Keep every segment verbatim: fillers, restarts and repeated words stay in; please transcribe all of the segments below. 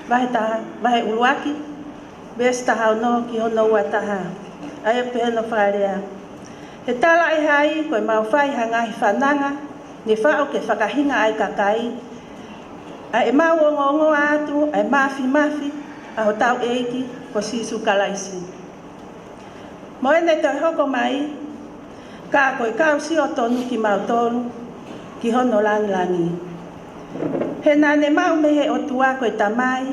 Vahe taha, vahe ʻuluaki, veesi taha ono ki hono ua taha. ʻA ia ʻoku pehē hono fakalea: He talaʻehai ko ʻemau fai ha ngaahi fananga ne faʻu ke fakahinga ʻa e kakai, ʻa ʻemau ongoongoa atu ʻa e mafimafi ʻa hotau ʻEiki ko Sīsū Kalaisi. Mo ʻene toe hoko mai, ka ko e kau sio tonu kimautolu ki hono langilangi. He naʻa ne maʻu mei he ʻOtua ko e Tamai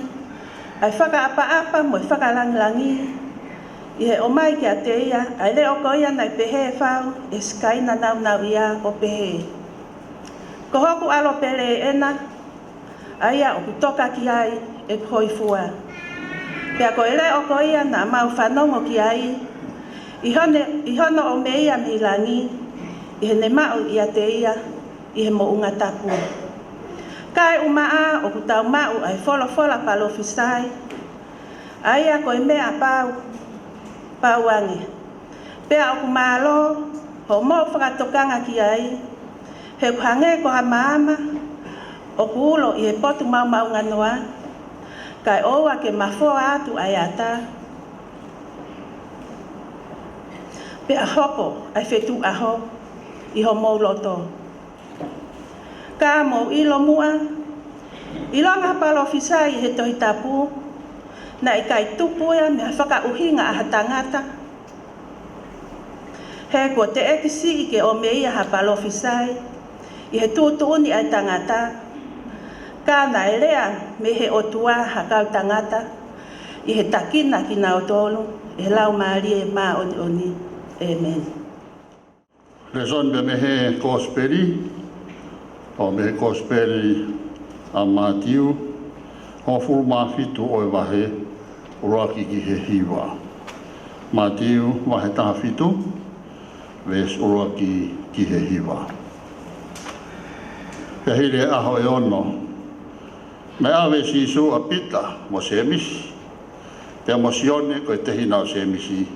ʻa e fakaʻapaʻapa mo e fakalangilangi, ʻi he ʻomai kiate ia ʻa e leʻo ko ia naʻe pehē ʻe fau ʻe he sikaina nāunauʻia, ʻo pehē: Ko hoku ʻAlo pele ena, ʻa ia ʻoku toka ki ai ʻeku hōifua. Pea ko e leʻo ko ia naʻa mau fanongo ki ai, ʻi hone-, ʻi hono ʻomi ia mei langi, ʻi heʻene maʻu ʻiate ia ʻi he moʻunga tapu. Kaeʻumaʻā ʻoku tau maʻu ʻa e folofola palōfisai, ʻa ia ko e meʻa pau, pau ange. Pea ʻoku mālō hoʻomou fakatokanga ki ai, he ʻoku hangē ko ha maama ʻoku ulo ʻi he potu maomaonganoa, kae ʻoua ke mafoa atu ʻa e ata, pea hopo ʻa e fetuʻu ʻaho ʻi homou loto. Ka mou ʻilo muʻa, ʻilonga ha palōfisai ʻi he Tohi Tapu, naʻe ʻikai tupu ia mei ha fakaʻuhinga ʻa ha tangata. He kuo teʻeki siʻi ke ʻomi ʻe ia ha palōfisai ʻi he tuʻutuʻuni ʻa e tangata, ka naʻe lea mei he ʻOtua ha kau tangata, ʻi he takina kinautolu ʻe he Laumālie Māʻoniʻoni. ʻĒmeni. Lēsoni pē mei he Kosipeli, ʻo mei he Kosipeli ʻa Mātiu, hongofulu mā fitu ʻo e vahe, ʻuluaki ki he hiva. Mātiu vahe taha fitu, veesi ʻuluaki ki he hiva. Pea hili e ʻaho ʻe ono, naʻe ʻave ʻe Sīsū ʻa Pita mo Sēmisi, pea mo Sione ko e tehina ʻo Sēmisi,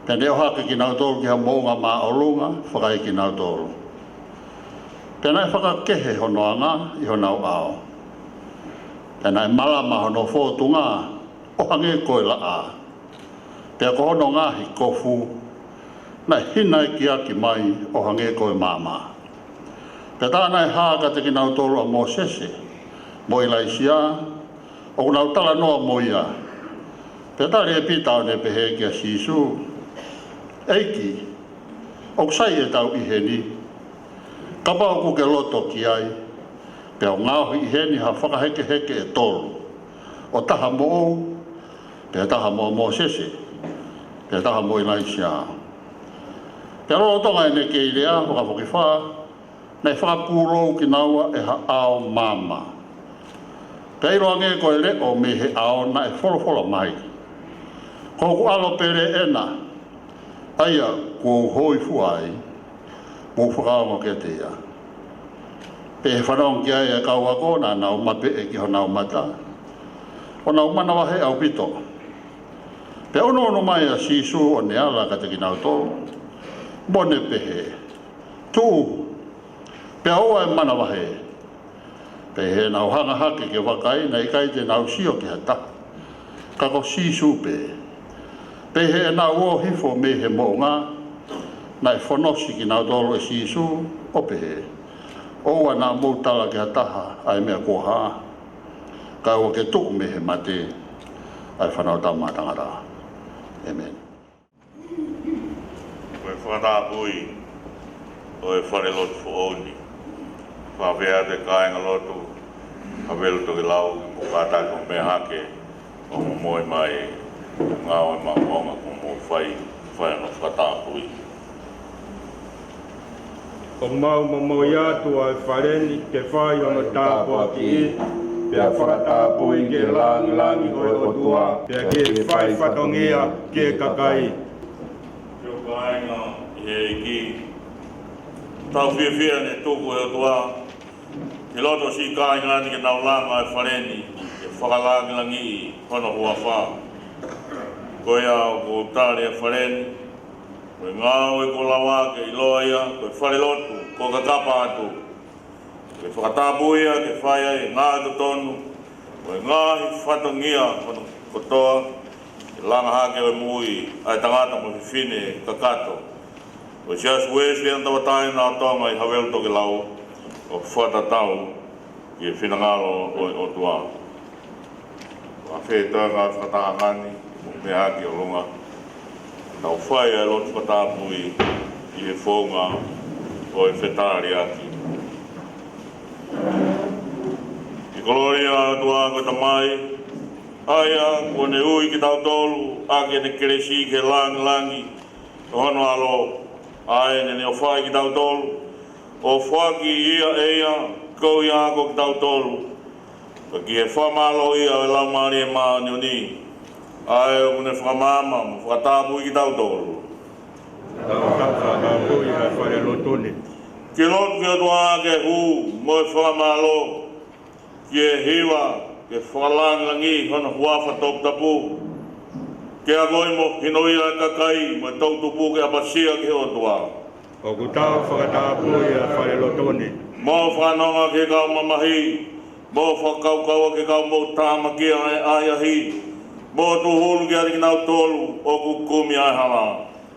pea ne ʻohake kinautolu ki ha moʻunga māʻolunga fakaekinautolu. Pea naʻe fakakehe hono anga ʻi honau ʻao. Pea naʻe malama hono fōtunga ʻo hangē ko e laʻā. Pea ko hono ngaahi kofu naʻe hinaekiaki mai ʻo hangē ko e maama. Pea tā naʻe hā kiate kinautolu ʻa Mōsese mo ʻIlaisiā, ʻoku nau talanoa mo ia. Pea tali ʻe Pita ʻo ne pehē kia Sīsū: ʻEiki, ʻoku sai ʻetau ʻi heni? Kapau ʻoku ke loto ki ai, pea u ngaohi ʻi heni ha fakahekeheke ʻe tolu, ʻo taha moʻou, pea taha mo Mōsese, pea taha mo ʻIlaisiā. Pea lolotonga ʻene kei lea fakafokifā, naʻe fakapūlou kinaua ʻe ha ʻao maama. Pea ʻiloange ko e leʻo mei he ʻao naʻe folofola mai: Ko hoku ʻAlo pele ena, ʻa ia kuo u hōifua ai, mou fakaongo kiate ia. Pea ʻi he fanongo ki ai ʻa e kau ako, naʻa nau mapeʻe ki honau mata, ʻo nau manavahē ʻaupito. Pea ʻunuʻunu mai ʻa Sīsū ʻo ne ala kiate kinautolu, mo ne pehē: Tuʻu, pea ʻoua ʻe manavahē. Pea ʻi heʻenau hanga hake ke vakai, naʻe ʻikai te nau sio ki ha taha, ka ko Sīsū pē. Pea ʻi heʻenau ō hifo mei he moʻunga, naʻe fonosi kinautolu ʻe Sīsū, ʻo pehē: ʻOua naʻa mou tala ki ha taha ʻa e meʻa kuo hā, kae ʻoua ke tuʻu mei he mate ʻa e Fānautama ʻa Tangata. ʻĒmeni. Ko e fakatapui ʻo e falelotu foʻou ni. Fakafeʻao atu e kāingalotu, Havelu Tokelau, mo kātaki ʻo meʻa hake, ʻo momoi mai ngāue maʻongoʻonga kuo mou fai, fai hono fakatapui. ʻOku mau momoi atu ʻa e fale ni ke fai hono tāpuakiʻi, pea fakatapui ki he langilangi ʻo e ʻOtua, pea ke fai fatongia ki he kakai. Siʻi kāinga ʻi he ʻEiki, tau fiefia ne tuku ʻe he ʻOtua ki loto siʻi kāinga ni ke nau langa e fale ni, ke fakalangilangiʻi hono huafa. Ko ia ʻoku ou tali e fale ni, ko e ngāue kuo lava ke ʻiloa ia ko e falelotu kuo kakapa atu. Ke fakatapui ia ke fai ai e ngāue totonu, Ko e ngaahi fatongia kotoa, ʻe langa hake ʻo e moʻui ʻa e tangata mo e fefine kakato ʻo e Siasi Uēsiliana Tauʻatāina ʻo Tonga ʻi Havelu Tokelau, ʻo fakatatau ki he finangalo ʻo e ʻOtua. Fakafetaʻi fakataha ni, mou meʻa ki ʻolunga. Tau fai ʻa e lotu fakatapui ʻi he founga ʻo e fetaliaki. ʻI he kolōlia ʻo e ʻOtua ko e Tamai, ʻa ia kuo ne ui kitautolu ʻaki ʻene kelesi ki he langilangi ʻo hono ʻAlo, ʻa ia naʻa ne ʻofaʻi kitautolu ʻo foaki ia ʻe ia, ko ia ko kitautolu, pea ki he fakamālōʻia ʻo e Laumālie Māʻoniʻoni, ʻa ia ʻoku ne fakamaama mo fakatapui kitautolu. Tau fakatapui ʻa e falelotu ni. Ke lotu ki he ʻOtua ke hū mo e fakamālō, ki he hiva, ke fakalangilangiʻi hono huafa toputapu, ke akoʻi mo hinoʻia ʻa e kakai mo e toʻutupu ke ʻapasia ki he ʻOtua. ʻOku tau fakatapui ʻa e falelotu ni. Mo fakanonga ki he kau mamahi, mo fakakaukau ki he kau moʻutāmaki ʻa e ʻahiʻahi, mo tūhulu kiate kinautolu ʻoku kumi ʻa e hala.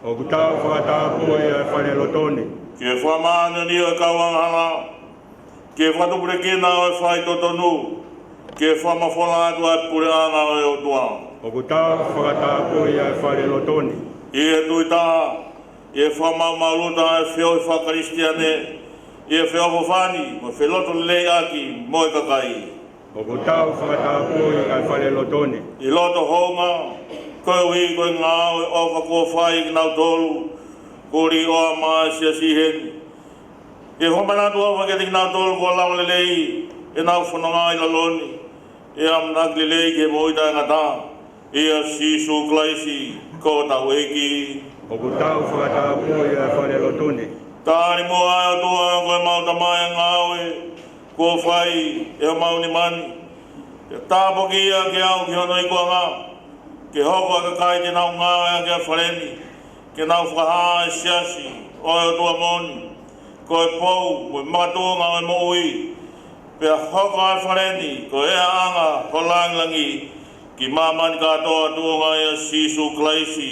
ʻOku tau fakatapui ʻa e falelotu ni. Ke fakamāʻoniʻoniʻi ʻa e kau angahala, ke fakatupulekina ʻa e faitotonu, ke fakamafola atu ʻa e puleʻanga ʻo e ʻOtua. ʻOku tau fakatapui ʻa e falelotu ni. ʻI he tui taha, ʻi he fakamaʻumaʻuluta ʻa e feohi faka-Kalisitiane, ʻi he feʻofoʻofani mo e felotoleleiʻaki mo e kakai. ʻOku tau fakatapui ʻa e falelotu ni. ʻI he loto houngaʻia, koeʻuhi ko e ngāue ʻofa kuo fai ʻe kinautolu kuo liʻoa mai ʻa e siasi heni. ʻI he fakamanatu ʻofa kiate kinautolu kuo lava lelei ʻenau fononga ʻi lalo ni, ʻi he ʻamanaki lelei ki he moʻui taʻengata, ʻia Sīsū Kalaisi ko hotau ʻEiki. ʻOku tau fakatapui ʻa e falelotu ni. Tali muʻa ʻe ʻOtua ko ʻemau Tamai ʻa e ngāue kuo fai ʻe homau nima ni. Pea tāpuakiʻi ia ke aʻu ki hono ikuʻanga, ke hoko ʻa e kakai te nau ngāueʻaki ʻa e fale ni, ke nau fakahā ʻa e siasi ʻo e ʻOtua moʻoni ko e pou mo e makatuʻunga ʻo e moʻui, pea hoko ʻa e fale ni ko e ʻaʻanga ho langilangi ki māmani kātoa, tuʻunga ʻia Sīsū Kalaisi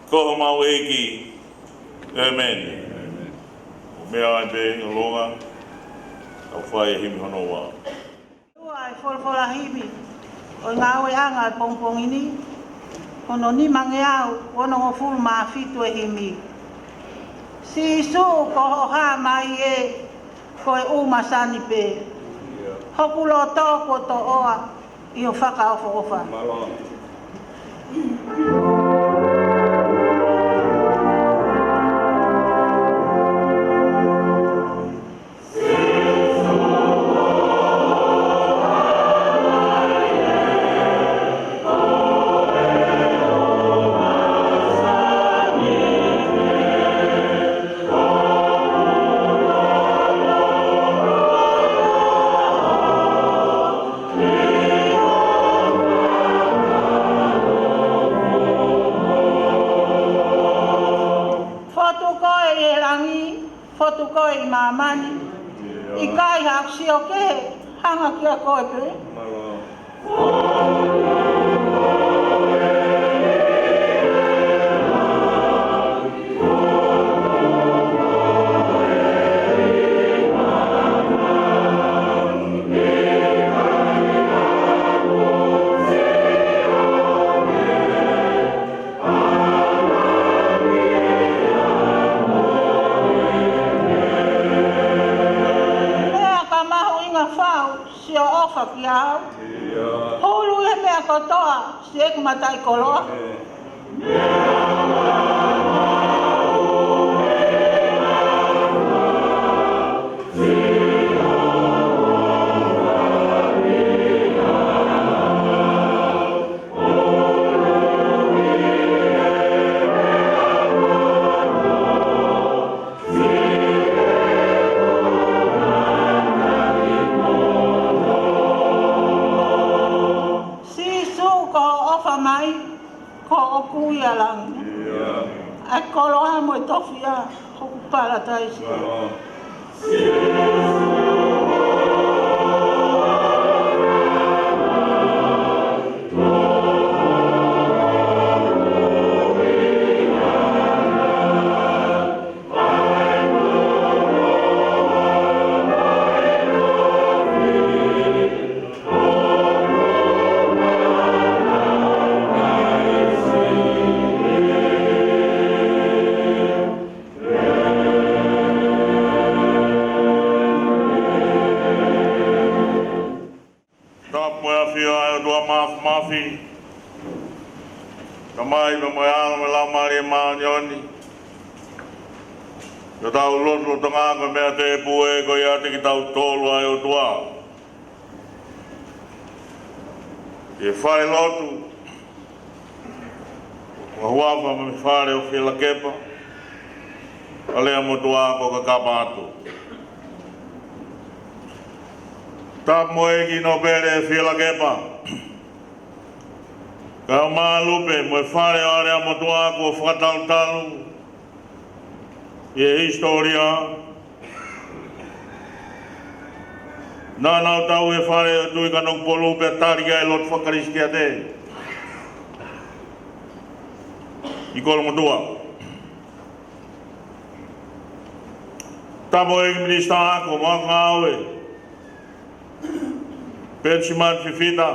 ko homau ʻEiki. ʻĒmeni. Mou meʻa ai pē ʻi ʻolunga, tau fai e himi hono ua. Ua ʻa e folofola himi ʻo e ngāueʻanga ʻo e pongipongi ni, hono nimangeau onongofulu mā fitu e himi. Sīsū ko hoʻo hā mai ē, ko e ʻū masani pē. Hoku loto kuo toʻoa ʻi hoʻo fakaʻofoʻofa. Mālō. Fotu koe ʻi he langi, fotu koe ʻi māmani, ʻikai haʻaku sio kehe, hanga kiate koe pē. Meʻa ka mahuʻinga fau, sio ʻofa kiate au. Hulu ʻi he meʻa kotoa, siʻeku mataʻikoloa. Sīsū, ko hoʻo ʻofa mai, ko hoʻo kui ʻa langi. ʻA e koloa mo e tofiʻa, hoku palataisi. Ai, pea mo e ʻAlo mo e Laumālie Māʻoniʻoni. Ko ʻetau lotu lolotonga ko e meʻa tēpū ē ko ia ʻiate kitautolu ʻa e ʻOtua. ʻI he falelotu, ʻoku huafa mo e fale ʻo Fielakepa, Alea Motuʻa ko Kakapa atu. Tapu mo e ʻEiki Nōpele Fielakepa. Kae ʻumaʻā Lupe mo e fale ʻo Alea Motuʻa kuo fakatalutalu ʻi he hisitōlia. Naʻa nau tauhi e fale ʻo Tuʻi Kanokupolu pea tali ki ai e lotu fakakalisitiane ʻi Kolomotuʻa. Tapu mo e ʻEiki Minisitā Ako mo e Ngāue, Penisimani Fifita.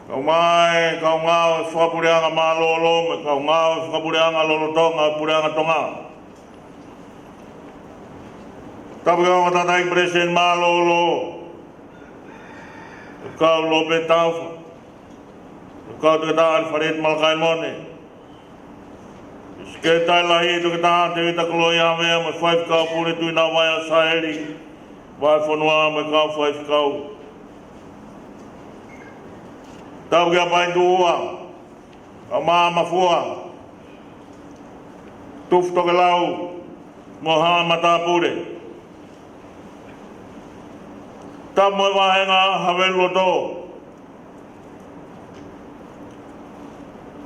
Kae ʻumaʻā e kau ngāue fakapuleʻanga mālōlō, mo e kau ngāue fakapuleʻanga lolotonga, puleʻanga Tonga. Tapu ki he ongo tangataʻeiki Palesiteni mālōlō, e kau Lopeti Taufa, e kau Toketā ʻAlifeleti Malakaimone, Sekelitali Lahi Toketā Tēvita Koloiavea, mo e faifekau pule Tuʻi Nauvai ʻa Saeli Vahefonua mo e kau faifekau. Tapu kia Paituʻua, ʻa Mamafua, Tufu Tokelau, mo haʻa matāpule. Tapu mo e vāhenga Havelu Loto,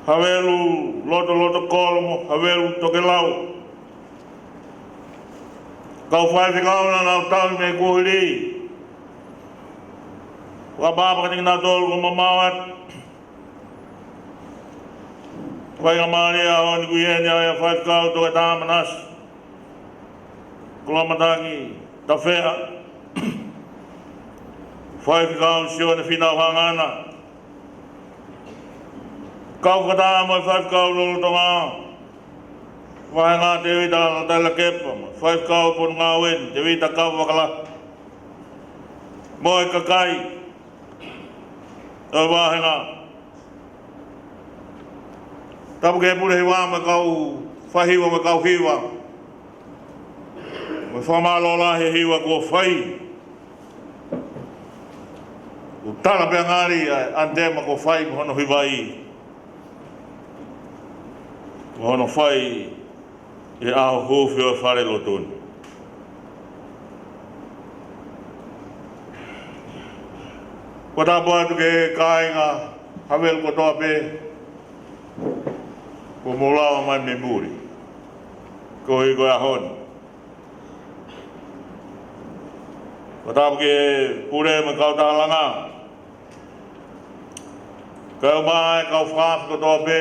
Havelu Loto Lotokolo mo Havelu Tokelau. Kau faifekau naʻa nau tauhi mei kuohili. Fakapapauʻi kiate kinautolu kuo mamao atu. Faingamālie ʻaho ni ʻoku ʻi heni ʻa e faifekau Toketā Manase Kolomataki Tafea, faifekau Sione Finau Hangana, kau fakataha mo e faifekau lolotonga, vāhenga Tēvita Latailakepa, mo e faifekau Ponungāue ni, Tēvita Kavakala, mo e kakai ʻo e vāhenga. Tapu ki he pule hiva mo e kau faihiva mo e kau hiva. Mo e fakamālō lahi he hiva kuo fai. ʻOku tala pē ʻa ngali ʻa e ʻanitema kuo fai mo hono hivaʻi, mo hono fai ʻi he ʻaho huufi ʻo e falelotu ni. Ko e tapu atu ki he kāinga Havelu kotoa pē kuo mou lava mai mei muli koeʻuhi ko e ʻaho ni. Ko e tapu ki he pule mo e kautaha langa, kae ʻumaʻā e kau fakaafe kotoa pē,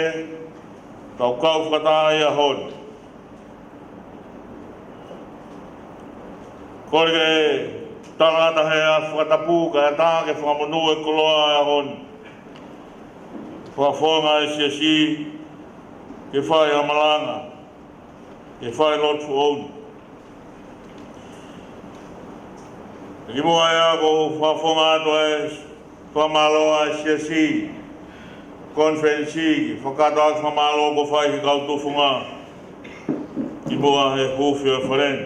kau kau fakataha ʻi he ʻaho ni. Kole ke talangata he ʻaho fakatapu, kae ʻatā ke fakamonū e koloa ʻo e ʻaho ni. Fakafofonga e siasi ke fai ha malanga, ke fai lotu foʻou. Kimuʻa ia ʻoku ou fakafofonga atu e fakamālō ʻa e siasi, konifelenisi, fakakātoa fakamālō kuo fai ki he kau tufunga kimuʻa he huufi ʻo e fale ni.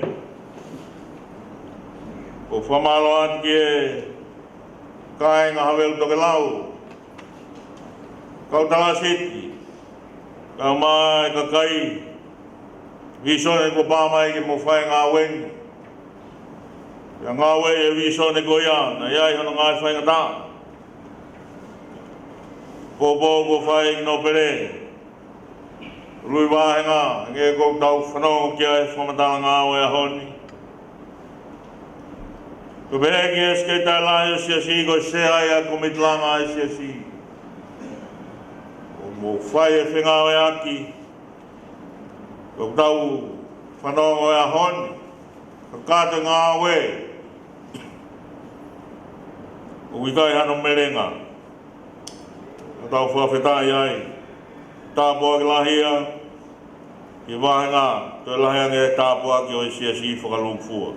ʻOku ou fakamālō atu ki he kāinga Havelu Tokelau, kau Talasiti, kae ʻumaʻā e kakai, vīsone kuo pā mai ke mou fai e ngāue ni. Pea ngāue e vīsone ko ia, naʻe ʻi ai hono ngaahi faingataʻa. Poupou kuo fai ʻe he ʻEiki Nōpele, ului vāhenga, hangē ko ʻetau fanongo ki ai he fakamatala ngāue ʻo e ʻaho ni. Ko e pehē ki he Sekelitali Lahi ʻo e siasi, ko e sea ia ʻo e kōmiti langa ʻo e siasi, ʻoku mou fai e fengāueʻaki, ko ʻetau fanongo ʻo e ʻaho ni, kakato e ngāue, ʻoku ʻikai hano melenga. ʻOku tau fakafetaʻi ai. Tāpuaki lahi ia ki he vāhenga, toe lahi ange e tāpuaki ʻo e siasi fakalūkufua.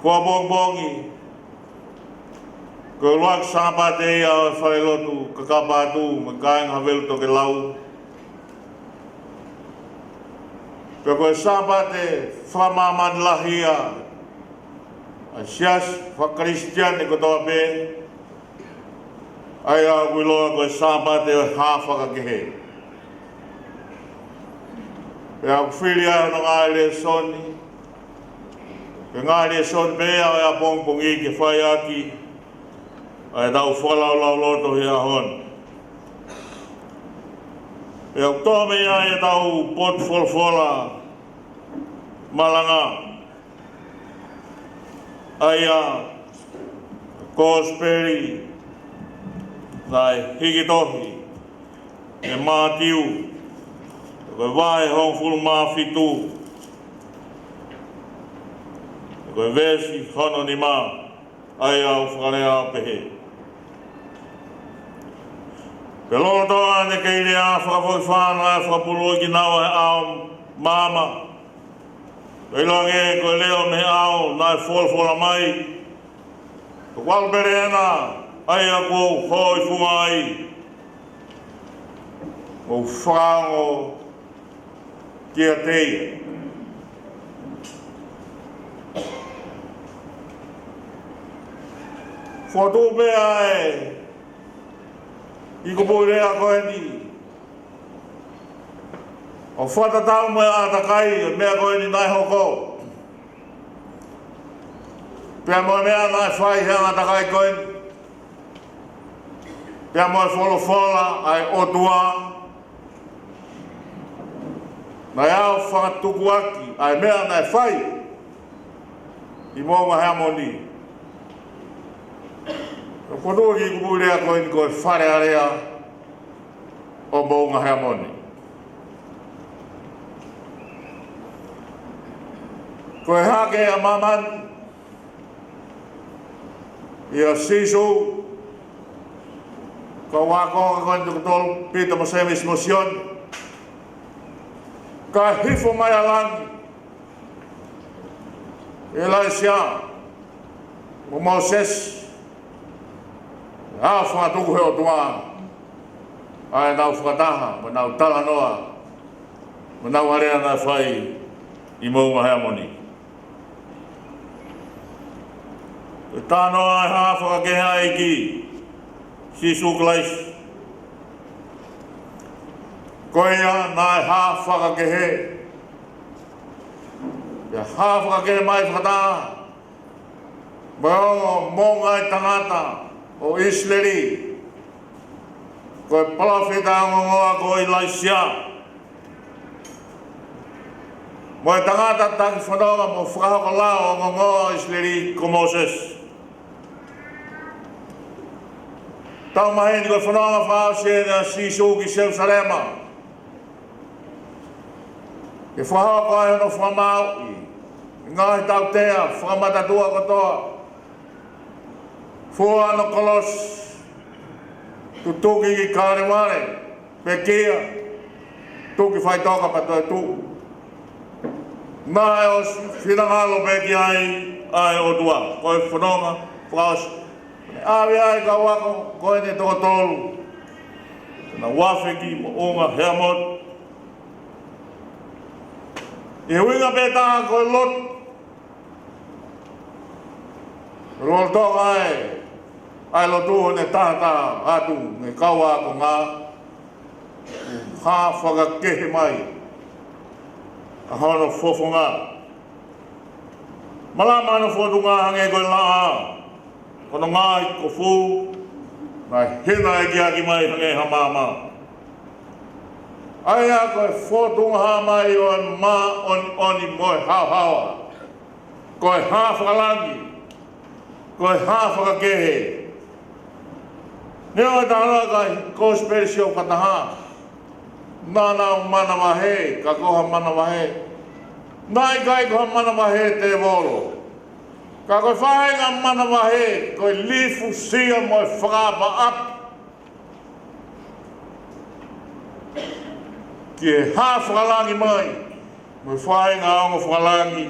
Ko ʻapongipongi, Ko e ʻuluaki Sāpate ia ʻo e falelotu Kakapa Atu mo e kāinga Havelu Tokelau. Pea ko e Sāpate fakamāmani lahi ia ʻa e siasi faka-Kalisitiane kotoa pē, ʻa ia ʻoku ʻiloa ko e Sāpate ʻo e Hā Fakakehe. Pea ʻoku fili ai hono ngaahi lēsoni, ko e ngaahi lēsoni pē ia ʻo e ʻapongipongi ke fai ʻaki ʻa ʻetau fakalaulauloto he ʻaho ni. Pea ʻoku tō mei ai ʻetau potu folofola malanga, ʻa ia ko e Kosipeli naʻe hiki tohi ʻe Mātiu, ko e vahe hongofulu mā fitu, ko e veesi hono nima, ʻa ia ʻoku fakalea ʻo pehē: Pea lolotonga ʻene kei lea fakafokifā naʻe fakapulu kinaua ʻe he ʻao maama. Pea ʻiloange ko e leʻo mei he ʻao naʻe folofola mai: Ko ʻeku ʻAlo pele ena, ʻa ia ʻoku ou hōifua ai, mou fakaongo kiate ia. Fotu pē ʻa e kiʻi kupuʻi lea ko eni ʻo fakatatau mo e ʻātakai ʻo e meʻa ko eni naʻe hoko, pea mo e meʻa naʻe fai he ʻātakai ko eni, pea mo e folofola ʻa e ʻOtua naʻe ʻosi fakatukuaki, ʻa e meʻa naʻe fai ʻi Moʻunga Heamoni. Ko e fotu ʻo e kiʻi kupuʻi lea ko eni ko e Fale Alea ʻo Moʻunga Heamoni. Ko e hake ʻa māmani ʻia Sīsū, kau ako ko eni toko tolu, Pita mo Sēmisi mo Sione, kae hifo mai ʻa langi ʻa ʻIlaisiā mo Mōsese, ʻo fakatuku ʻe he ʻOtua ʻa ʻenau fakataha mo ʻenau talanoa mo ʻenau alea naʻe fai ʻi Moʻunga Heamoni. Ko e talanoa ʻa e Hā Fakakehe ʻa e ʻEiki Sīsū Kalaisi, ko ia naʻe hā fakakehe, pea hā fakakehe mai fakataha mo e ongo moʻunga ʻo e tangata ʻo ʻIsileli, ko e palōfita ongoongoa ko ʻIlaisiā, mo e tangata taki fononga mo fakahoko lao ongoongoa ʻo ʻIsileli ko Mōsese. Tau maheni ko e fononga fakaʻosi eni ʻa Sīsū ki Selusalema ke fakahoko ai hono fakamāuʻi ʻa e ngaahi tautea fakamatatua kotoa, fua hono kolosi, tutuki ki Kalevale, pekia, tuki faʻitoka pea toetuʻu. Naʻe ʻosi finangalo pē ki ai ʻa e ʻOtua. Ko e fononga fakaʻosi. ʻAve ai kau ako ko eni toko tolu, naʻa nau afe ki Moʻunga Heamoni. ʻI he ʻuhinga pē taha ko e lotu, lolotonga ʻa e, ʻa e lotu ʻo ne tahataha atu mei he kau ākonga, ʻoku hā fakakehe mai ʻa hono fofonga. Malama hono fōtunga hangē ko e laʻā, ko hono ngaahi kofu naʻe hina ʻekiaki mai hangē ha maama. ʻA ia ko e fōtunga hā mai ʻo e māʻoniʻoni mo e haohaoa, ko e hā fakalangi, ko e hā fakakehe. Neongo ʻa e talanoa ʻa e Kosipeli siʻi ʻo fakataha, naʻa nau manavahē, ka ko ha manavahē naʻe ʻikai ko ha manavahē tēvolo, ka ko e faʻahinga manavahē ko e lifusia mo e fakaʻapaʻapa ki he hā fakalangi mai mo e faʻahinga ongo fakalangi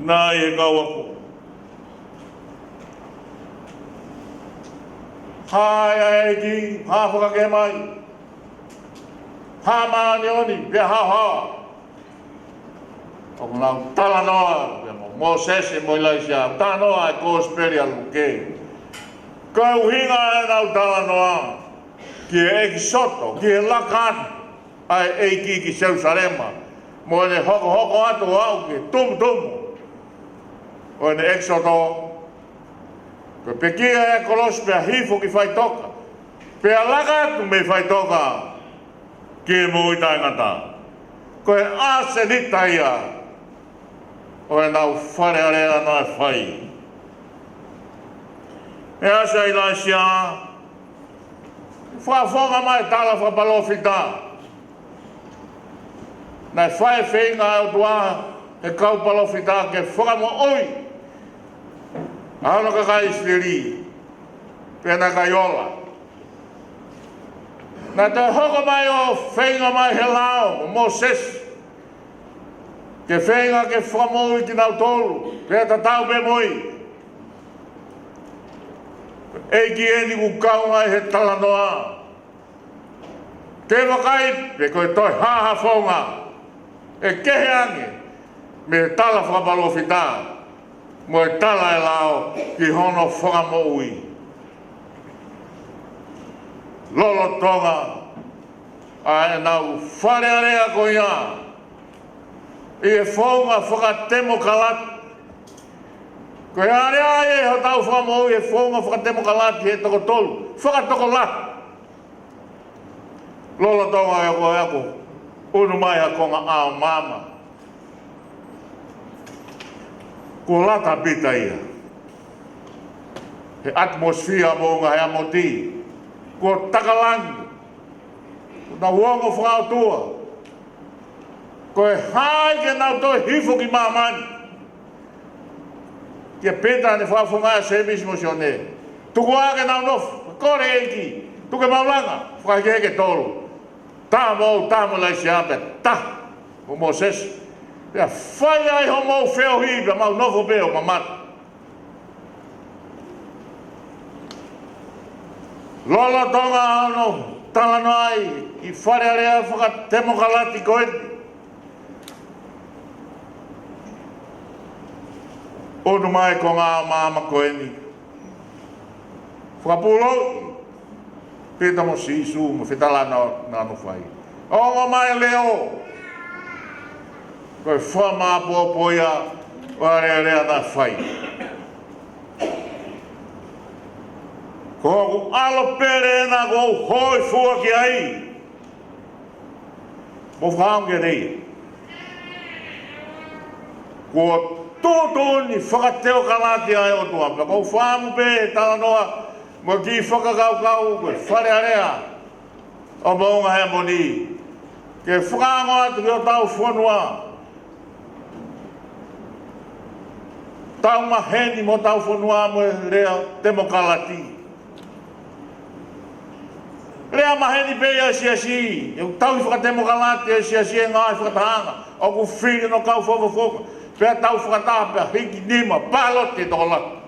naʻe ʻi he kau ako. Hā ʻa e ʻEiki, hā fakakehe mai. Hā māʻoniʻoni, pea haohaoa. ʻOku nau talanoa, pea mo Mōsese mo ʻIlaisiā, talanoa ʻa e Kōsipeli ʻa Luke. Ko e ʻuhinga ʻenau talanoa, ki he ʻEkisoto, ki he laka atu ʻa e ʻEiki ki Selusalema, mo ʻene hokohoko atu ʻo aʻu ki he tumutumu ʻo ʻene ʻEkisoto, ko e pekia ʻa e kolosi pea hifo ki faʻitoka, pea laka atu mei faʻitoka ki he moʻui taʻengata. Ko e ʻasenita ia ʻo ʻenau fale alea naʻe fai. ʻE ʻasi ʻa ʻIlaisiā, fakafofonga mai e tala fakapalōfita. Naʻe fai e feinga ʻa e ʻOtua ʻe he kau palōfita ke fakamoʻui ʻa hono kakai ʻIsileli, pea naʻe ʻikai ola. Naʻe toe hoko mai ʻo feinga mai he lao ʻo Mōsese, ke feinga ke fakamoʻui kinautolu, pea tatau pē mo ia. ʻEiki eni ʻoku kau ai he talanoa. Ke vakai pe ko e toe hā ha founga ʻe kehe ange mei he tala fakapalōfita mo e tala ʻa e lao ki hono fakamoʻui. Lolotonga ʻa ʻenau fale alea ko ia ʻi he founga fakatemokalati. Ko e alea ia ʻi hotau fakamoʻui he founga fakatemokalati he toko tolu, fakatokolahi. Lolotonga e ako e ako, ʻunu mai ha konga ʻao maama. Kuo lata pita ia he atmosphere ʻo Moʻunga Heamoni. Kuo taka langi. Kuo nau ongo fakaʻotua. Ko e hā ai ke nau toe hifo ki māmani? Kia Pita, ʻene fakafofonga ʻa Sēmisi mo Sione. Tuku ā ke nau nofo, kole ʻEiki, tuku e maʻulanga, fakahekeheke tolo. Taha mo au, taha mo ʻIlaisiā, pea taha mo Mōsese. Pea fai ai hoʻomou feohi, pea mau nofo pē ʻo mamata. Lolotonga hono talanoa ʻi he fale alea fakatemokalati ko eni, ʻunu mai e konga ʻao maama ko eni. Fakapūlou Pita mo Sīsū mo e fetalānaki naʻa nau fai. Ongo mai e leʻo. Ko e fakamāʻopoʻopo ia ʻo e alea naʻe fai. Ko hoku ʻAlo pele ena ʻoku ou hōifua ki ai. Mou fakaongo ki ai. Kuo tuʻutuʻuni fakateokalati ʻa e ʻOtua. Pea ʻoku ou fakaʻamu pē he talanoa mo e kiʻi fakakaukau ko e fale alea ʻo Moʻunga Heamoni, ke fakaongo atu ki hotau fonua. Tau maheni mo hotau fonua mo e lea temokalati. Lea maheni pē ia ʻa e siasi, ʻoku tauhi fakatemokalati ʻa e siasi he ngaahi fakatahaʻanga ʻoku fili hono kau fakafofonga. Pea tau fakataha pea hiki nima, pāloti e tokolahi.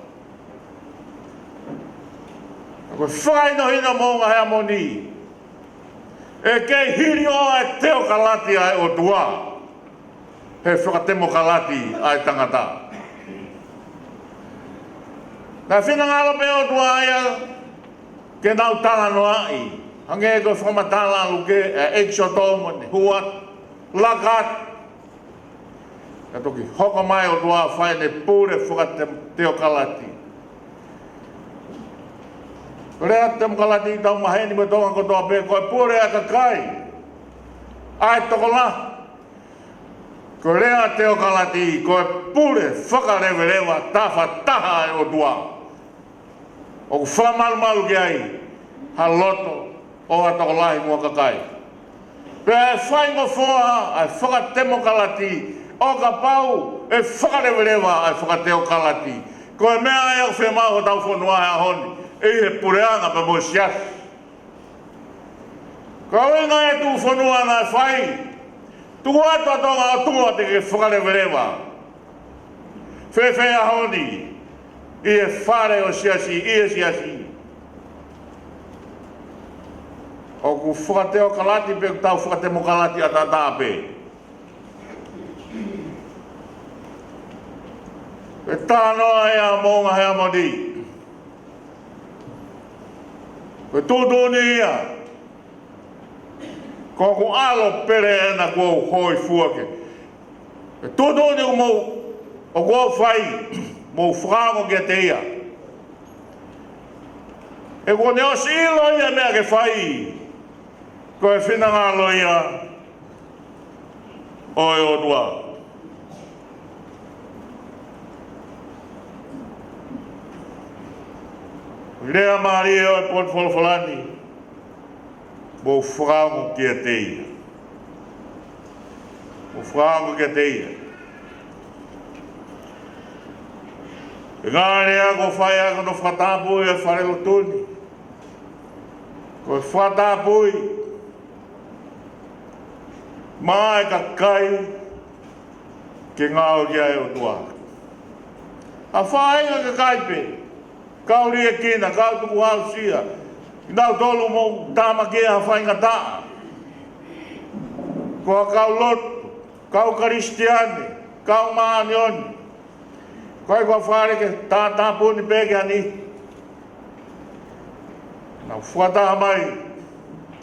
Ko e fakahinohino Moʻunga Heamoni, ʻe kei hili ʻo e teokalati ʻa e ʻOtua he fakatemokalati ʻa e tangata. Naʻe finangalo pē ʻOtua ia ke nau talanoaʻi, hangē ko e fakamatala ʻa Luke, ʻa e ʻEkisoto mo ʻene hua, laka atu. Ka toki hoko mai ʻOtua fai ʻene pule fakateokalati. Ko e lea temokalati tau maheni mo e Tonga kotoa pē, ko e pule ʻa e kakai, ʻa e tokolahi. Ko e lea teokalati, ko e pule fakaleveleva tafataha ʻa e ʻOtua. ʻOku fakamalumalu ki ai ha loto ʻo ha tokolahi mo ha kakai. Pea ʻe faingofua ʻa e fakatemokalati ʻo kapau ʻe fakaleveleva ʻa e fakateokalati. Ko e meʻa ia ʻoku fiemaʻu hotau fonua he ʻaho ni, ʻi he puleʻanga pea mo e siasi. Ko e ʻuhinga e tuʻufonua naʻe fai. Tuku atu ʻa Tonga ʻOtua te ke fakaleveleva. Fēfē ʻaho ni, ʻi he fale ʻo e siasi, ʻi he siasi. ʻoku fakateokalati pe ʻoku tau fakatemokalati ʻataʻatā pē. Pea talanoa ʻa Moʻunga Heamoni, ko e tuʻutuʻuni ia, ko hoku ʻAlo pele ena kuo u hōifua ki ai. Ko e tuʻutuʻuni ʻoku mou, ʻoku ou fai, mou fakaongo kiate ia. He kuo ne ʻosi ʻilo ia meʻa ke fai, ko e finangalo ia ʻo e ʻOtua. Lea mālie ʻo e potu folofola ni, mou fakaongo kiate ia. Mou fakaongo kiate ia. Ko e ngaahi lea kuo fai ʻaki hono fakatapui ʻa e falelotu ni, ko e fakatapui maʻa e kakai ke ngāue ki ai e ʻOtua. ʻA e faʻahinga kakai pē, kau liʻekina, kau tukuhausia, kinautolu ʻoku mou tāmateʻi ʻe ha faingataʻa. Ko e kau lotu, kau Kalisitiane, kau māʻoniʻoni. Ko e kau fale ke tātāpuni pē ki ai. Nau fakataha mai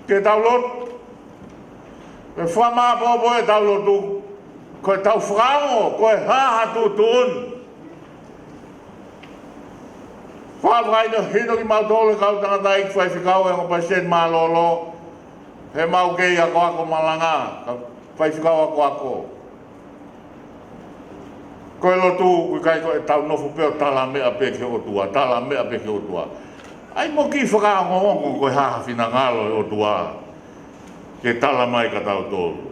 ke tau lotu. Ke fakamāʻopoʻopo ʻetau lotu. Ko ʻetau fakaongo, ko e hā ha tuʻutuʻuni. Fakahinohino kimautolu ʻe he kau tangataʻeiki faifekau ʻa e ongo palesiteni mālōlō, he ʻemau kei akoako malanga, kau faifekau akoako. Ko e lotu, ʻoku ʻikai ko ʻetau nofo pē ʻo talameʻa pē ki he ʻOtua, talameʻa pē ki he ʻOtua. ʻAi mo kiʻi fakaongoongo ko e hā ha finangalo ʻo e ʻOtua ke tala mai kia tautolu.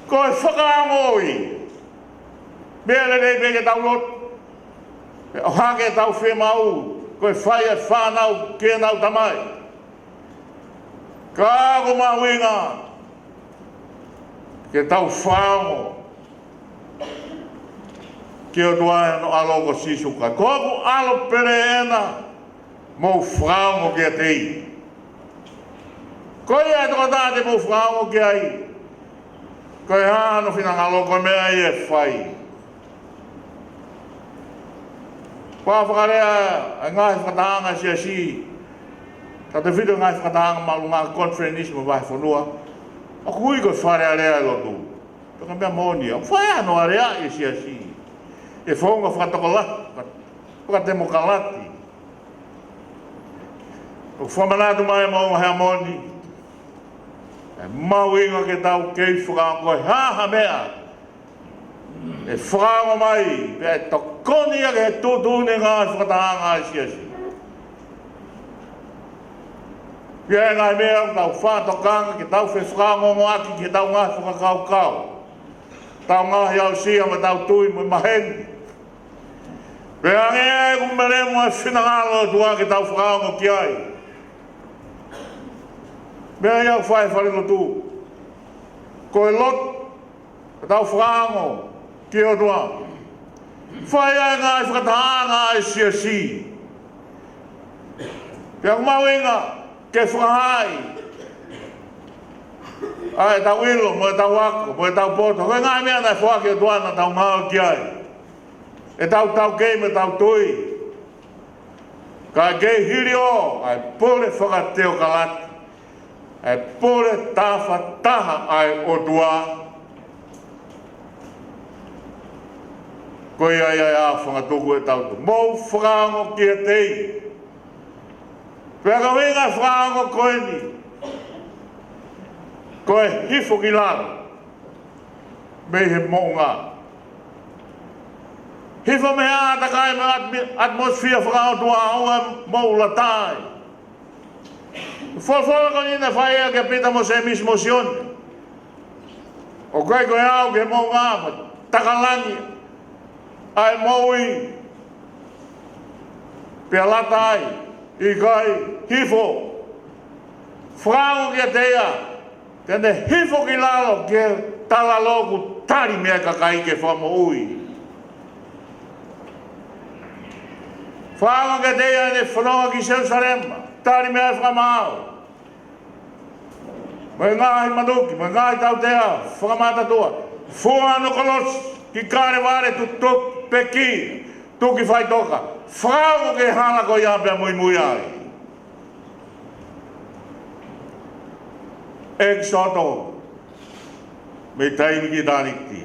Ko e fakaongo ia. Meʻa lelei pē ke tau lotu, pea ʻohake ʻetau fiemaʻu, ko e fai ʻa e fānau ki heʻenau tamai. Ka ko e mahuʻinga ke tau fakaongo ki he ʻOtua ʻi hono ʻAlo ko Sīsū Kalaisi. Ko hoku ʻAlo pele ena, mou fakaongo kiate ia. Ko ia ʻe tokotaha te mou fakaongo ki ai, ko e hā hono finangalo, ko e meʻa ia ʻe fai. Pea fakalea ʻa e ngaahi fakatahaʻanga ʻa e siasi, tautefito ngaahi fakatahaʻanga māʻolunga, konifelenisi mo e vahefonua, ʻoku ui ko e Fale Alea ʻo e Lotu. Pea ko e meʻa moʻoni ia, ʻoku fai hono aleaʻi ʻa e siasi ʻi he founga fakatokolahi, fakatemokalati. ʻOku fakamanatu mai ʻe Moʻunga Heamoni, ʻoku mahuʻinga ke tau kei fakaongo, ko e hā ha meʻa ʻe fakaongo mai, pea ʻe tokoni ia ki he tuʻutuʻuni ʻa e ngaahi fakatahaʻanga ʻa e siasi. Pea ʻi ai e ngaahi meʻa ʻoku tau fakatokanga ke tau fefakaongoongoʻaki ki heʻetau ngaahi fakakaukau, ʻetau ngaahi aʻusia mo ʻetau tui mo e maheni. Pea hangē ʻoku melemo ʻa e finangalo ʻo e ʻOtua ke tau fakaongo ki ai. Meʻa ia ʻoku fai ʻe he falelotu. Ko e lotu, ke tau fakaongo ki he ʻOtua. Fai ʻa e ngaahi fakatahaʻanga ʻa e siasi. Pea ʻoku mahuʻinga ke fakahaaʻi ʻa ʻetau ʻilo, mo ʻetau ako, mo ʻetau poto, ko e ngaahi meʻa naʻe foaki ʻe he ʻOtua naʻa tau ngāue ki ai. ʻEtau taukei mo ʻetau tui. Ka kei hili ʻo ʻa e pule fakateokalati, ʻa e pule tafataha ʻa e ʻOtua. Ko ia ia ʻa e fangatuku ʻetau tui. Mou fakaongo kiate ia. Pea ko e ʻuhinga ʻa e fakaongo ko eni, ko e hifo ki lalo mei he moʻunga. Hifo mei he ʻātakai mo e atmi-, atmosphere fakaʻotua ʻoku mou lata ai. Folofola ko eni naʻe fai ʻaki ʻa Pita mo Sēmisi mo Sione. ʻOku ʻikai ko e aʻu ki he moʻunga mo e takalangi ʻa e moʻui pea lata ai, ʻikai, hifo. Fakaongo kiate ia, te ne hifo ki lalo ki he talalo ʻoku tali mei ai ʻa e kakai ke fakamoʻui. Fakaongo kiate ia ʻene fononga ki Selusalema, tali mei ai ʻa e fakamaau. mo e ngaahi matuki, mo e ngaahi tautea fakamatatua, fua hono kolosi ki Kalevale, tutuki peki, tuki faʻitoka, fakaongo ki he hala ko ia pea muimui ai. ʻEkisoto, mei taimi ki ʻitāniti.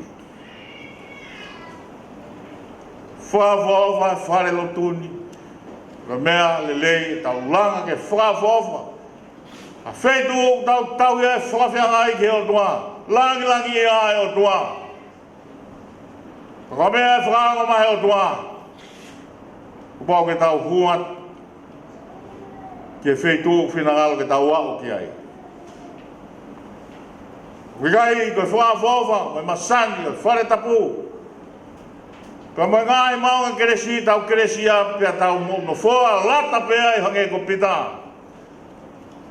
Fakaʻofoʻofa e falelotu ni. Ko e meʻa lelei ʻetau langa ke fakaʻofoʻofa ʻa e feituʻu ʻoku tau tauhi ai e fakafeangai ki he ʻOtua, langilangiʻia e ʻOtua. Ko e meʻa ʻe fakaongo mai ʻe he ʻOtua, kuo pau ke tau hū atu ki he feituʻu ʻoku finangalo ke tau aʻu ki ai. ʻOku ʻikai ko e fakaʻofoʻofa mo e masani ʻo e fale tapu, ka mo e ngaahi maʻunga kelesi, tau kelesi ai pea tau mo, mo fua lata pē ai hangē ko Pita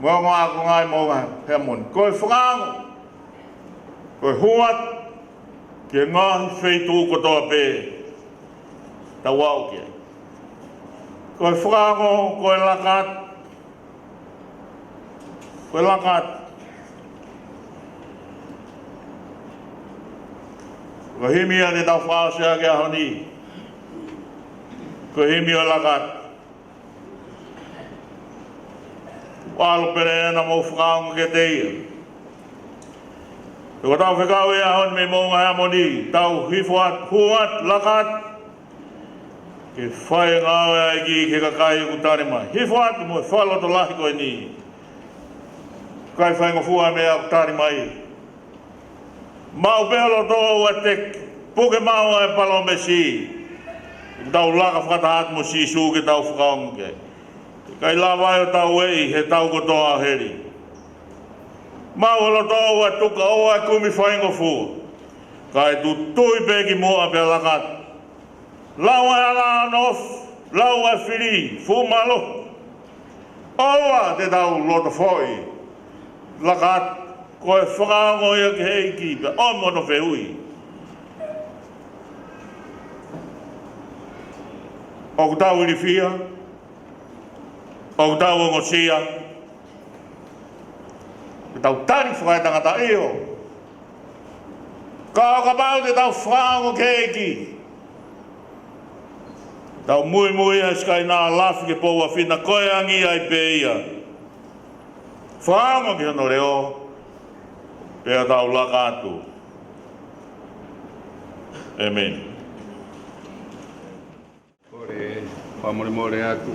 mo e ongo ākonga ʻi Moʻunga Heamoni. Ko e fakaongo, ko e hū atu ki he ngaahi feituʻu kotoa pē tau aʻu ki ai. Ko e fakaongo, ko e laka atu, ko e laka atu. Ko e himi ia te tau fakaʻosi ʻaki he ʻaho ni, ko e himi ʻo e laka atu. ʻAlu pē ena mo fakaongo kiate ia. Ko ʻetau fekau he ʻaho ni mei Moʻunga Heamoni, tau hifo atu, hū atu, laka atu ke fai e ngāue ʻa e ʻEiki ki he kakai ʻoku tali mai. Hifo atu mo e fakalotolahi ko eni. ʻIkai faingofua e meʻa ʻoku tali mai. Maʻu pē ʻa e loto ʻoku teke, puke maʻu ʻa e palōmesi. ʻOku tau laka fakataha atu mo Sīsū ke tau fakaongo ki ai. ʻIkai lava ai ʻo tauʻi heʻetau kotoa ʻo heli. Maʻu ʻa e loto ʻoku tuka, ʻoua ʻe kumi faingofua. Kae tuʻu tui pē ki muʻa pea laka atu. Lau ʻa e ala ʻo e nofo, lau ʻa e fili, fuʻu mālohi. ʻOua te tau loto foʻi. Laka atu, ko e fakaongo ia ki he ʻEiki pea ʻomi hono fehuʻi. ʻOku tau ilifia, ʻoku tau ongosia, ke tau tali fakaetangata, ʻio. Ka ʻo kapau te tau fakaongo ki he ʻEiki, tau muimui ʻa e sikaina lafi ki he pou ʻa Fina, ko e angi ai pē ia. Fakaongo ki hono leʻo, pea tau laka atu. ʻĒmeni. Kole fakamolemole atu,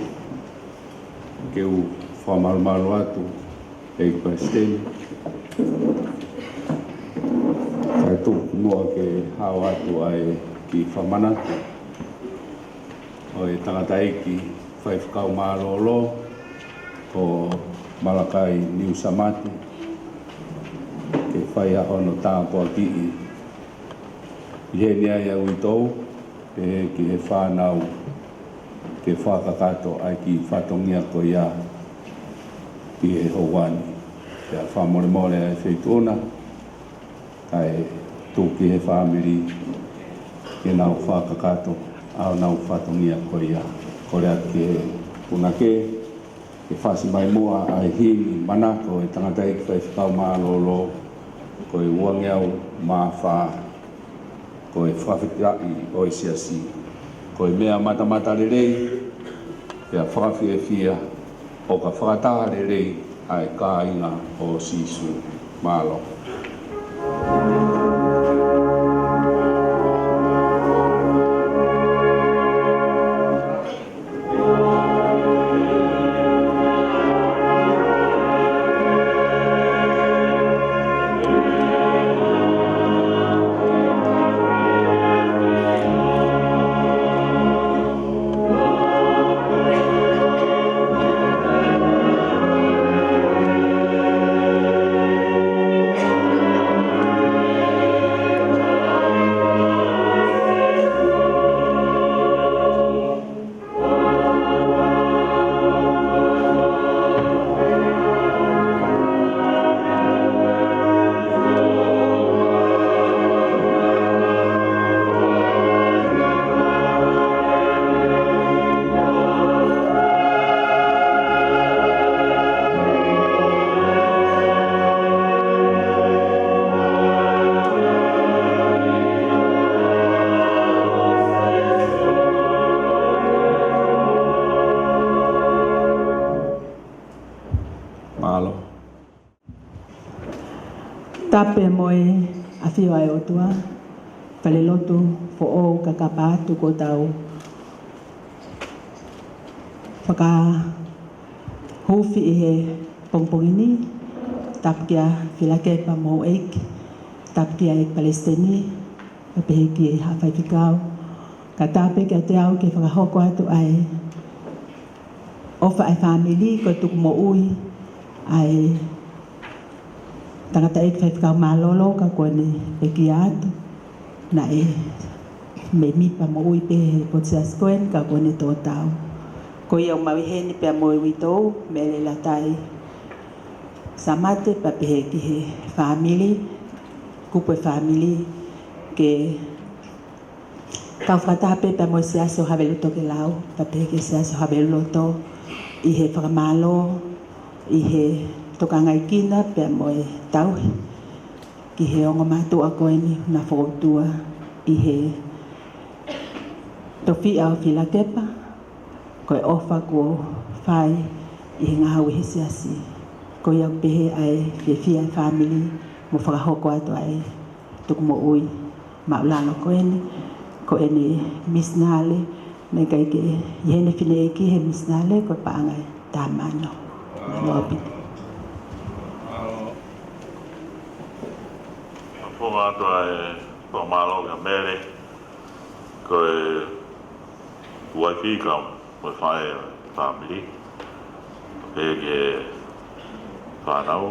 ke u fakamalumalu atu, ʻEiki Palesiteni. Kae tuku muʻa ke hao atu ʻa e kiʻi fakamanatu ʻo e tangataʻeiki faifekau mālōlō ko Malakai Niu Samatu, ke fai ʻa hono tāpuakiʻi. ʻI heni ai ʻa e uitou, pehē ki he fānau, ke fakakakato ʻa e kiʻi fatongia ko ia ki he houa ni. Pea fakamolemole ʻa e feituʻu na, kae tuku ki he fāmili ke nau fakakakato ʻa honau fatongia ko ia. Kole atu ki he punake, ke fasi mai muʻa ʻa e himi manako ʻo e tangataʻeiki faifekau mālōlō, ko e uangeau mā fā, ko e fakafetaʻi ʻo e siasi, ko e meʻa matamatalelei, pea fakafiefia, ʻo ka fakataha lelei ʻa e kāinga ʻo Sīsū. Mālō. Mālō. Tapu mo e ʻafio ʻa e ʻOtua, falelotu foʻou kakapa atu kuo tau fakahuufi ʻi he pongipongi ni, tapu kia Filakepa mo e ʻEiki, tapu kia e ʻEiki Palesiteni, pea pehē ki he Haʻa Faifekau. Ka tapu kiate au ke fakahoko atu ʻa e ʻofa ʻa e fāmili, ko e tuku moʻui ʻa e tangataʻeiki faifekau mālōlō ka kuo ne pekia atu. Naʻe mēmipa moʻui pē he potu siasi ko eni ka kuo ne tō tau. Ko ia ʻoku mau ʻi heni pea mo e uitou, Mele Latai Samate, pea pehē ki he fāmili, kupu e fāmili, ke kau fakataha pē pea mo e Siasi ʻo Haveluloto Tokelau, pea pehē ki he Siasi ʻo Haveluloto, ʻi he fakamālō, ʻi he tokangaekina pea mo e tauhi ki he ongo mātuʻa ko eni naʻe fokoutua ʻi he tofiʻa ʻo Filakepa, ko e ʻofa kuo fai ʻi he ngāue he Siasi. Ko ia ʻoku pehē ʻa e fiefia ʻa e fāmili mo fakahoko atu ʻa e tuku moʻui māʻulalo ko eni, ko ʻene misinale, naʻe ʻikai ke ʻi heni fineʻeiki he misinale, ko e paʻanga ʻe taha mano. Mālō ʻaupito. Fakafofonga atu ʻa e fakamālō kia Mele, ko e uaifi ka mo e faʻē ʻa e fāmili. Pehē ki he fānau,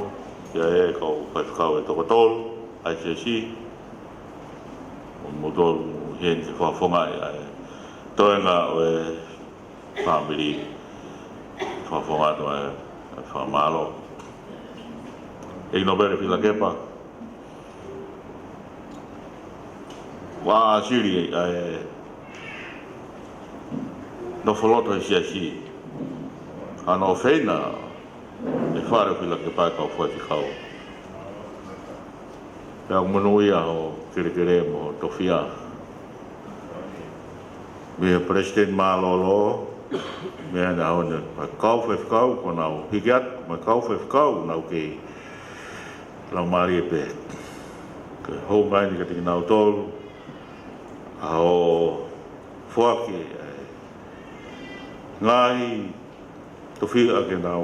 ʻa e kau faifekau ʻe toko tolu ʻa e Siasi, ʻo moutolu ʻi heni ke fakafofongaʻi ʻa e toenga ʻo e fāmili. Fakafofonga atu ʻa e fakamālō. ʻEiki Nōpele Filakepa, ʻoku ʻāsili ʻa e nofo loto he Siasi, ʻa hono ʻofeina e fale ʻo Filakepa ʻe he kau faifekau. Pea ʻoku monūʻia hoʻo kelekele mo e tofiʻa mei he Palesiteni Mālōlō, mei he ʻaho ni, mo e kau faifekau kuo nau hiki atu, mo e kau faifekau kuo nau kei laumālie pē. Ko e houngaʻia eni kiate kinautolu ʻa hoʻo foaki ʻa e ngaahi tofiʻa ke nau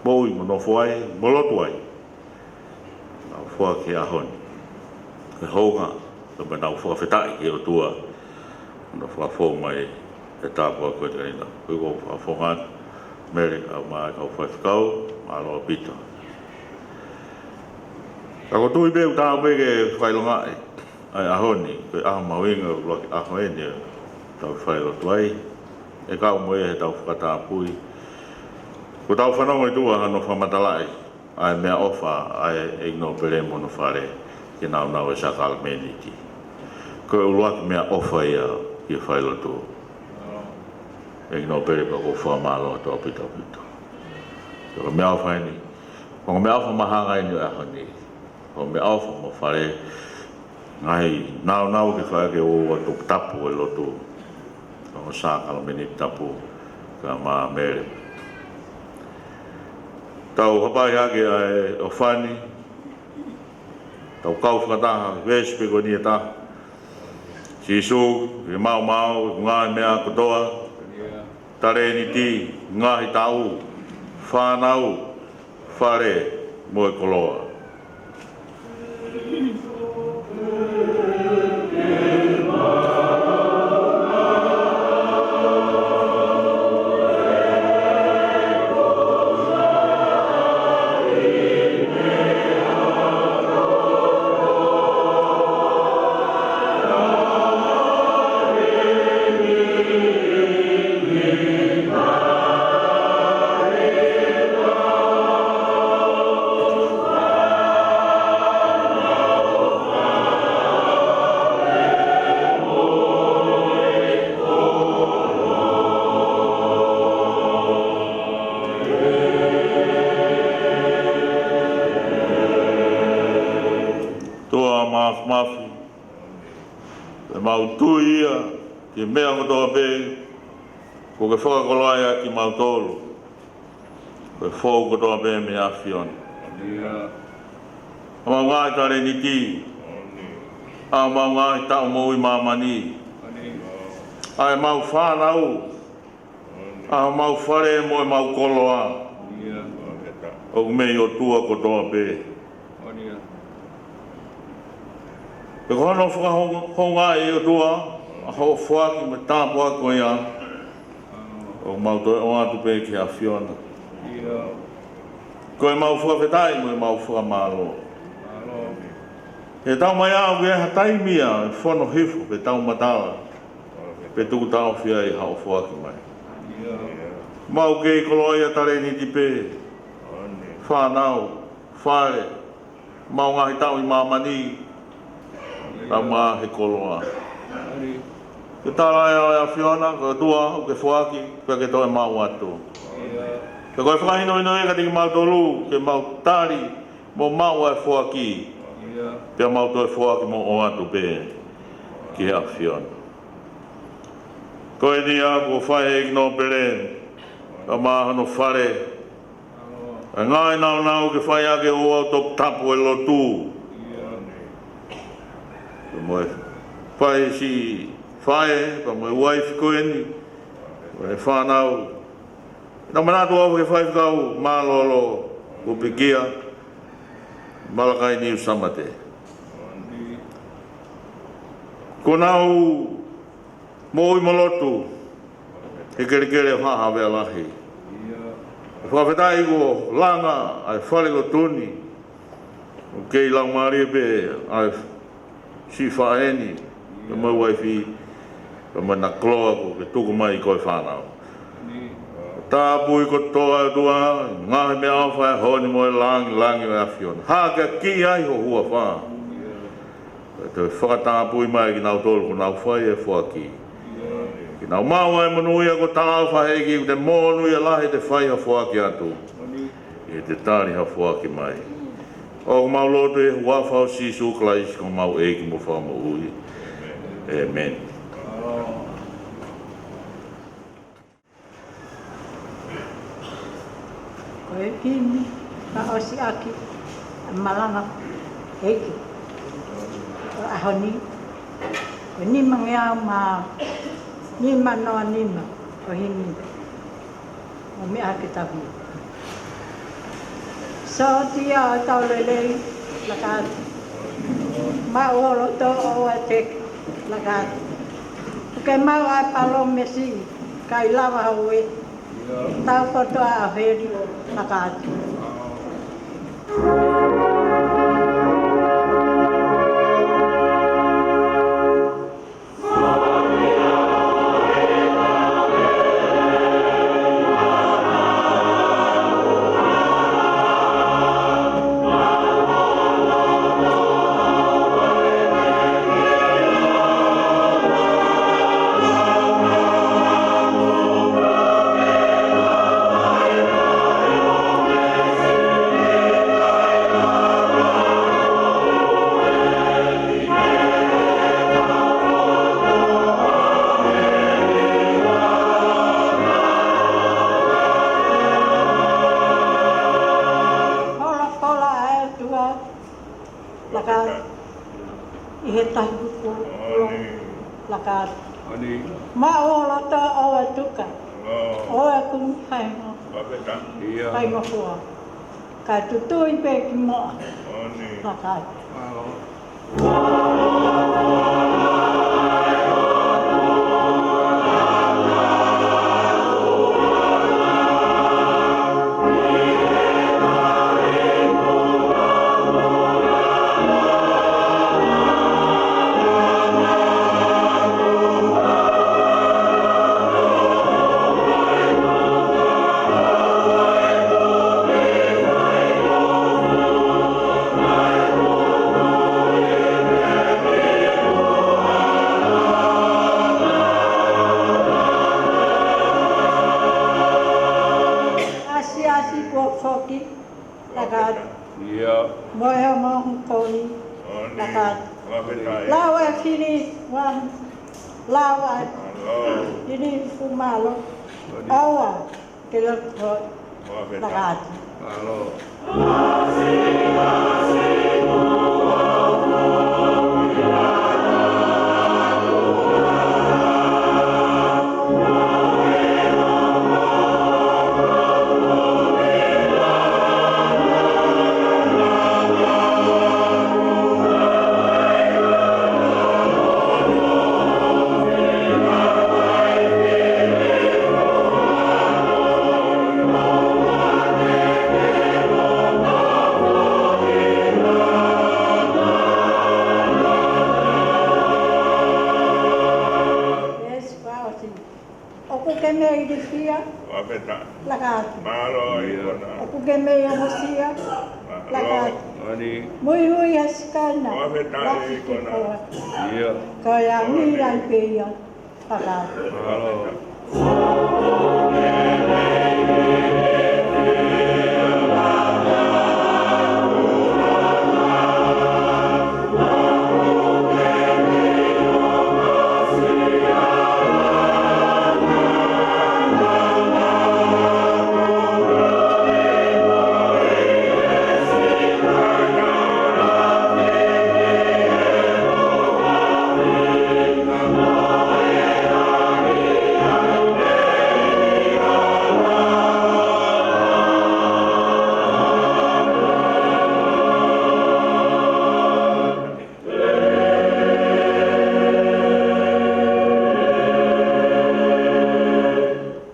moʻui mo nofo ai, mo lotu ai. Nau foaki he ʻaho ni. Ko e houngaʻia, pea mo ʻenau fakafetaʻi ki he ʻOtua, nau fakafou mai e tāpuaki ko eni. Ko ia ʻoku ou fakafofonga atu, Mele, ʻa e kau faifekau, mālō ʻaupito. Ka ʻoku ou tui pē ʻoku taau pē ke fakaʻilongaʻi ʻa e ʻaho ni, ko e ʻaho mahuʻinga, ʻuluaki ʻaho eni ʻetau fai lotu ai. ʻE kau mo ia heʻetau fakatapui. Kuo tau fanongo ʻi tuʻa hono fakamatalaʻi ʻa e meʻaʻofa ʻa e ʻEiki Nōpele mo hono fale ke nāunau e sākalamēniti. Ko e ʻuluaki meʻaʻofa ia ki he fai lotu. ʻEiki Nōpele, pea ʻoku ou fakamālō atu ʻaupito ʻaupito. Ko e meʻaʻofa eni, ko e meʻaʻofa mahuʻinga eni ʻo e ʻaho ni. Ko e meʻaʻofa mo e fale, ngaahi nāunau ke fai ke ʻoua toputapu e lotu. Ko e sākalamēniti tapu, kae ʻumaʻā Mele. Tau hapai hake ʻa e ʻofa ni, tau kau fakataha, veesi pē ko eni ʻe taha. Sīsū, ʻi he maumau, ʻi he ngaahi meʻa kotoa, talēniti, ngaahi taʻu, fānau, fale, mo e koloa. ʻOtua Māfimafi, ʻoku mau tui ia ki he meʻa kotoa pē kuo ke fakakoloa ai kimautolu. Ko e fou kotoa pē mei he ʻAfiona. ʻA ʻemau ngaahi talēniti, ʻa ʻemau ngaahi taʻu moʻui ʻi māmani, ʻa ʻemau fānau, ʻa ʻemau fale mo ʻemau koloa, ʻoku mei he ʻOtua kotoa pē. Pea ko hono fakahoungaʻi ʻe he ʻOtua ʻa hoʻo foaki mo e tāpuaki ko ia, ʻoku mau toe ʻoatu pē ki he ʻAfiona. Ko ʻemau fakafetaʻi mo ʻemau fakamālō. He tau mai au ki ha taimi ia ʻe fono hifo pe tau matala, pe tuku taʻofi ai haʻo foaki mai. Mau kei koloaʻia talēniti pē, fānau, fale, ʻemau ngaahi taʻu ʻi māmani, ʻa ʻemau ngaahi koloa. Ke tala ʻe he ʻAfiona, ko e ʻOtua ʻoku ke foaki, pea ke toe maʻu atu. Pea ko e fakahinohino ia kiate kimautolu, ke mau tali mo maʻu ʻa e foaki, pea mau toe foaki mo ʻoatu pē ki he ʻAfiona. Ko eni ʻoku fai ʻe he ʻEiki Nōpele, ʻa ʻemau hono fale, ʻa e ngaahi nāunau ke fai ʻaki ʻa e ouau toputapu ʻo e lotu. Pea mo e faʻē siʻi faʻē, pea mo e uaifi ko eni, mo e fānau. Naʻa manatu au ke fai kau mālōlō, kuo pekia, Malakai Niu Samate. Ko ʻenau moʻui mo lotu he kelekele ʻo Haʻa Havea Lahi. Fakafetaʻi kuo langa ʻa e fale lotu ni. ʻOku kei laumālie pē ʻa e siʻi faʻē ni, pea mo e uaifi, pea mo e ngaahi koloa kuo ke tuku mai ki he fānau. Tāpui kotoa ʻa e ʻOtua, ngaahi meʻaʻofa ʻo e ʻaho ni mo e langilangi ʻo e ʻAfiona. Hākeakiʻi ai ho huafa. Pea toe fakatāpui mai kinautolu kuo nau fai e foaki. Ke nau maʻu ʻa e monūʻia kuo talaʻofa ʻe he ʻEiki, ʻoku te monūʻia lahi te fai ha foaki atu, ʻi heʻete tali ha foaki mai. ʻOku mau lotu ʻi he huafa ʻo Sīsū Kalaisi ko homau ʻEiki mo Fakamoʻui. ʻĒmeni. Ko e himi fakaʻosi ʻaki ʻa e malanga ʻeiki ʻo e ʻaho ni, ko e nimangeau mā nima noa nima, ko e himi ʻo Meʻa ke Tapu. Sōtia ʻo e tau lelei, laka atu. Maʻu ʻo loto ʻo ʻoua ʻe teke, laka atu. Ke maʻu ʻa e palōmesi, ʻikai lava ha ue, tau kotoa ʻo heli, laka atu. Folofola ʻa e ʻOtua, laka atu. ʻI he tahi kuku, laka atu. Maʻu ʻo loto ʻo ʻoua ʻe tuka, ʻoua ʻe kumi faingo, faingofua. Kae tutui pē ki muʻa, laka atu. Asiasi kuo foki, laka atu. Mo e ongoongo koni, laka atu. Lau e fili, wan, lau e fili fumalo. ʻOua ke loto. Laka atu. Mālō. ʻOku ke mei ilifia? Fakafetaʻi. Laka atu. Mālō ʻIkona. ʻOku ke mei ongosia? Mālō. Laka atu. Mani. Muimui ʻa Sikaina. Fakafetaʻi ʻIkona. Ko ia. Ko ia, mei ai pē ia. Laka atu. Mālō.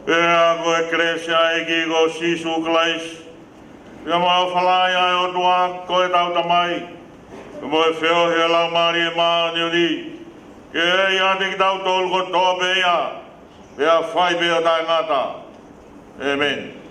Pea ko e kelesi ʻa e ʻEiki ko Sīsū Kalaisi, pea mo e ʻofa lahi ʻa e ʻOtua ko ʻetau Tamai, pea mo e feohi ʻa e Laumālie Māʻoniʻoni, ke ʻiate kitautolu kotoa pē ia, pea fai pē ʻo taʻengata. ʻĒmeni.